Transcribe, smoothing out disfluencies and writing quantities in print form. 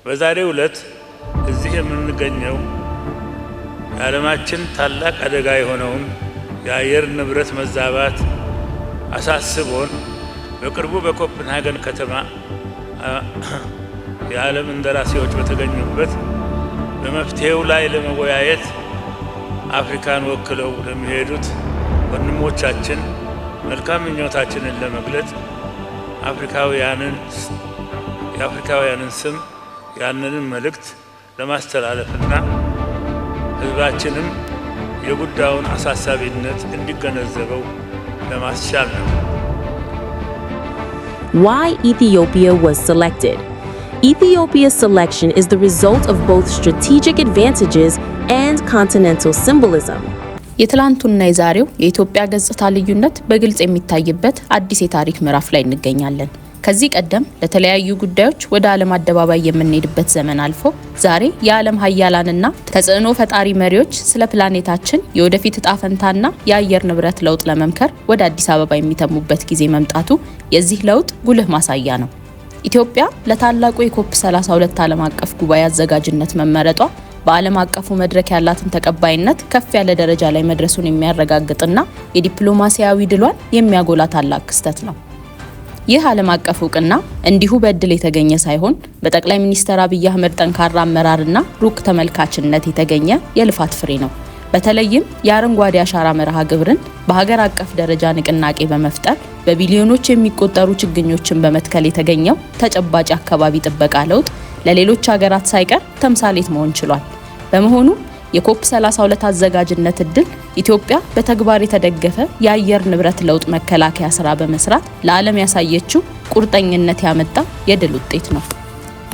በዛሬው ዕለት እዚህ የምንገኘው የዓለማችን ታላቅ አደጋ የሆነውን የአየር ንብረት መዛባት አሳስቦን በቅርቡ በኮፕንሃገን ከተማ የዓለም እንደራሴዎች በተገኙበት በመፍትሄው ላይ ለመወያየት አፍሪካን ወክለው ለሚሄዱት ወንድሞቻችን መልካም ምኞታችንን ለመግለጽ የአፍሪካውያንን ስም ያንንን መልእክት ለማስተላለፍና ሕዝባችንም የጉዳዩን አሳሳቢነት እንዲገነዘበው ለማስቻል ነው። Why Ethiopia was selected. Ethiopia's selection is the result of both strategic advantages and continental symbolism. የትላንቱና የዛሬው የኢትዮጵያ ገጽታ ልዩነት በግልጽ የሚታይበት አዲስ የታሪክ ምዕራፍ ላይ እንገኛለን። ከዚህ ቀደም ለተለያዩ ጉዳዮች ወደ ዓለም አደባባይ የምንሄድበት ዘመን አልፎ ዛሬ የዓለም ሀያላንና ተጽዕኖ ፈጣሪ መሪዎች ስለ ፕላኔታችን የወደፊት እጣ ፈንታና የአየር ንብረት ለውጥ ለመምከር ወደ አዲስ አበባ የሚተሙበት ጊዜ መምጣቱ የዚህ ለውጥ ጉልህ ማሳያ ነው። ኢትዮጵያ ለታላቁ የ COP 32 ዓለም አቀፍ ጉባኤ አዘጋጅነት መመረጧ በዓለም አቀፉ መድረክ ያላትን ተቀባይነት ከፍ ያለ ደረጃ ላይ መድረሱን የሚያረጋግጥና የዲፕሎማሲያዊ ድሏን የሚያጎላ ታላቅ ክስተት ነው። ይህ ዓለም አቀፍ እውቅና እንዲሁ በእድል የተገኘ ሳይሆን በጠቅላይ ሚኒስትር አብይ አህመድ ጠንካራ አመራርና ሩቅ ተመልካችነት የተገኘ የልፋት ፍሬ ነው። በተለይም የአረንጓዴ አሻራ መርሃ ግብርን በሀገር አቀፍ ደረጃ ንቅናቄ በመፍጠር በቢሊዮኖች የሚቆጠሩ ችግኞችን በመትከል የተገኘው ተጨባጭ አካባቢ ጥበቃ ለውጥ ለሌሎች ሀገራት ሳይቀር ተምሳሌት መሆን ችሏል። በመሆኑ የ COP 32 አዘጋጅነት እድል ኢትዮጵያ በተግባር የተደገፈ የአየር ንብረት ለውጥ መከላከያ ስራ በመስራት ለዓለም ያሳየችው ቁርጠኝነት ያመጣ የድል ውጤት ነው።